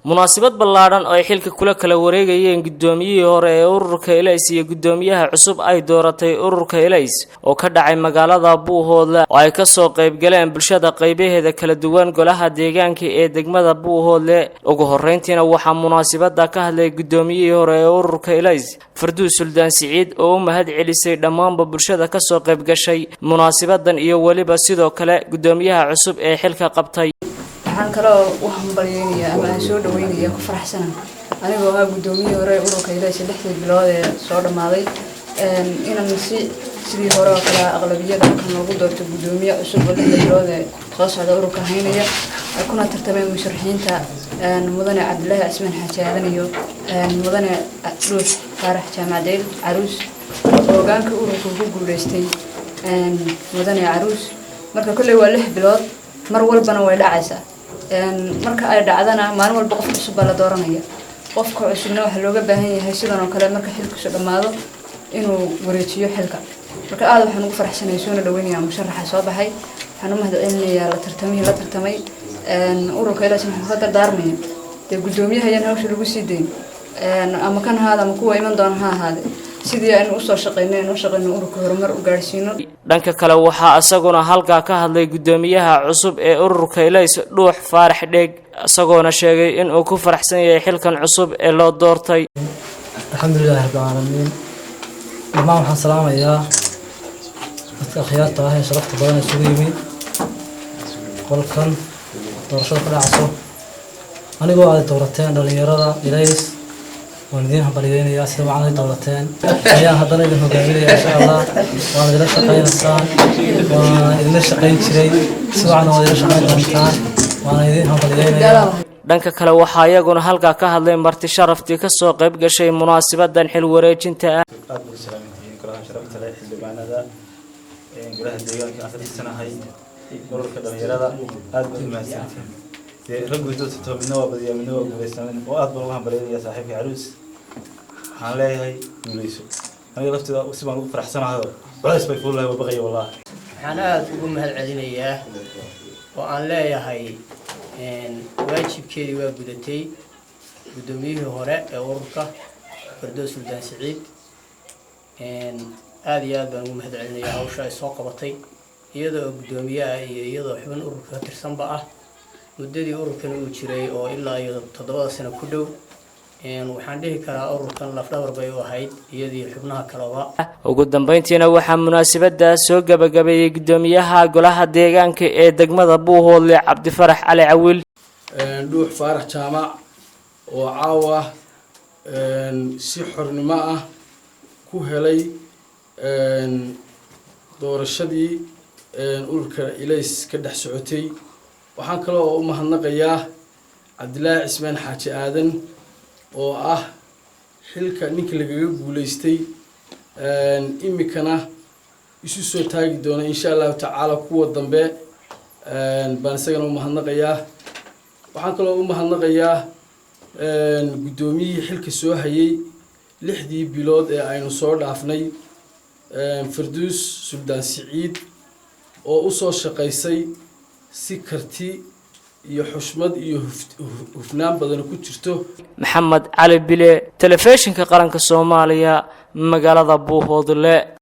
Munaasabad ballaadhan oo ay xilka kula kala wareegayeen guddoomiyihii hore ee ururka Elays iyo guddoomiyaha cusub ay dooratay ururka Elays oo ka dhacay magaalada Buuhoodle, oo ay kasoo qaybgaleen bulshada qaybaheeda kala duwan, golaha deegaanka ee degmada Buuhoodle. Ugu horeyntiina waxaa munaasabada ka hadlay guddoomiyihii hore ee ururka Elays, Farduus Suldaan Siciid, oo u mahad celisay dhammaanba bulshada kasoo qayb gashay munaasabadan iyo weliba sidoo kale guddoomiyaha cusub ee xilka qabtay. Waxaan kaloo u hambalyeynayaa ama aan soo dhaweynaya, ku faraxsana, anigoo ahaa guddoomiyihii hore ururka Ilays 6dii bilood ee soo dhammaaday, inaan si sidii hore oo kale aqlabiyada halkan loogu doorto guddoomiye cusub oo 6da bilood ee soo socda ururka haynaya, kuna tartameen musharaxiinta Mudane Cabdilaahi Cismaan Xaaji Aadan iyo Mudane Dhuux Faarax Jaamacdeyl Caruus, oo hogaanka ururka ku guuleystay Mudane Caruus. Marka kolley waa 6 bilood, mar walbana way dhacaysaa. Marka ay dhacdana, maalin walba qof cusub baa la dooranaya. Qofka cusubna waxaa looga baahan yahay sidan oo kale marka xilkiisu dhammaado inuu wareejiyo xilka. Marka aada waxaan ugu faraxsanaya, soona dhaweynayaa musharaxa soo baxay. Waxaan u mahad celinayaa la tartamihii la tartamay. Ururka Ilaas waxaan ka dardaarmaya, dee, guddoomiyaha ayaan hawsha lagu sii dayn, ama kan ahaada ama kuwa iman doona ha ahaade, sidii aynu usoo shaqeynay, aynu u shaqeyno, ururka horumar u gaadhsiino. Dhanka kale, waxaa isaguna halkaa ka hadlay guddoomiyaha cusub ee ururka Elays, Dhuux Faarax Dheeg, isagoona sheegay inuu ku faraxsan yahay xilkan cusub ee loo doortay. Alxamdulilahi rabbilcaalamiin. Dhammaan waxaan salaamayaa dadka akhyaarta ah ee sharafta badan isugu yimi qolkan doorashada ka dhacso. Anigoo aad doorateen, dhalinyarada Ilays, waan idiin hambalyeynayaa. Sida wacan ay doorateen ayaan haddana idin hogaaminaya, insha Allah. Waan idinla shaqaynaysaan, waan idinla shaqayn jiray, si wacan waad idinla shaqayn doontaan. Waana idiin hambalyeynayaa. Dhanka kale, waxaa iyaguna halkaa ka hadlay marti sharaftii kasoo qayb gashay munaasabadan xil wareejinta ah. Aad bay u salaamantihiin golaha sharafta leh, xildhibaanada golaha deegaanka aan ka tirsanahay, ururka dhalinyarada, aad baad u mahadsantihiin. Dee raggu intuu midna waa badiyaa, midna waa guuleysaa, oo aad baan uga hambalyaynaya saaxiibka Caruus. Waxaan leeyahay guuleyso. Aniga lafteeda si baan ugu faraxsanahayo, culays bay fuulahay, waa baqaya wallahi. Waxaan aada ugu mahad celinayaa oo aan leeyahay waajibkeedii waa gudatay guddoomiyihii hore ee ururka, Fardoos Suldaan Siciid. Aada iyo aad baan ugu mahad celinayaa hawsha ay soo qabatay, iyadoo oo guddoomiye ah iyo iyadoo xubin ururka ka tirsanba ah, muddadii ururkan uu jiray oo ilaa iyo 7da sano ku dhow. Waxaan dhihi karaa ururkan lafdhabar bay u ahayd, iyadii xubnaha kaleba. Ugu dambeyntiina waxaa munaasabada soo gabagabeeyey guddoomiyaha golaha deegaanka ee degmada Buuhoodle, Cabdifarax Cali Cawiil. Dhuux Faarax Jaamac oo caawa si xornimo ah ku helay doorashadii ururka Ilays ka dhex socotay. Waxaan kaloo u mahadnaqayaa Cabdilaahi Cismaan Xaaji Aadan oo ah xilka ninka lagaga guuleystay, imikana isu soo taagi doona, insha Allahu tacaala, kuwa dambe baan isagana u mahadnaqayaa. Waxaan kaloo u mahadnaqayaa guddoomiyihii xilka soo hayay 6dii bilood ee aynu soo dhaafnay, Farduus Suldaan Siciid, oo usoo shaqaysay si karti iyo xushmad iyo hufnaan badan ku jirto. Maxamed Cali Bile, Telefishinka Qaranka Soomaaliya, magaalada Buuhoodle.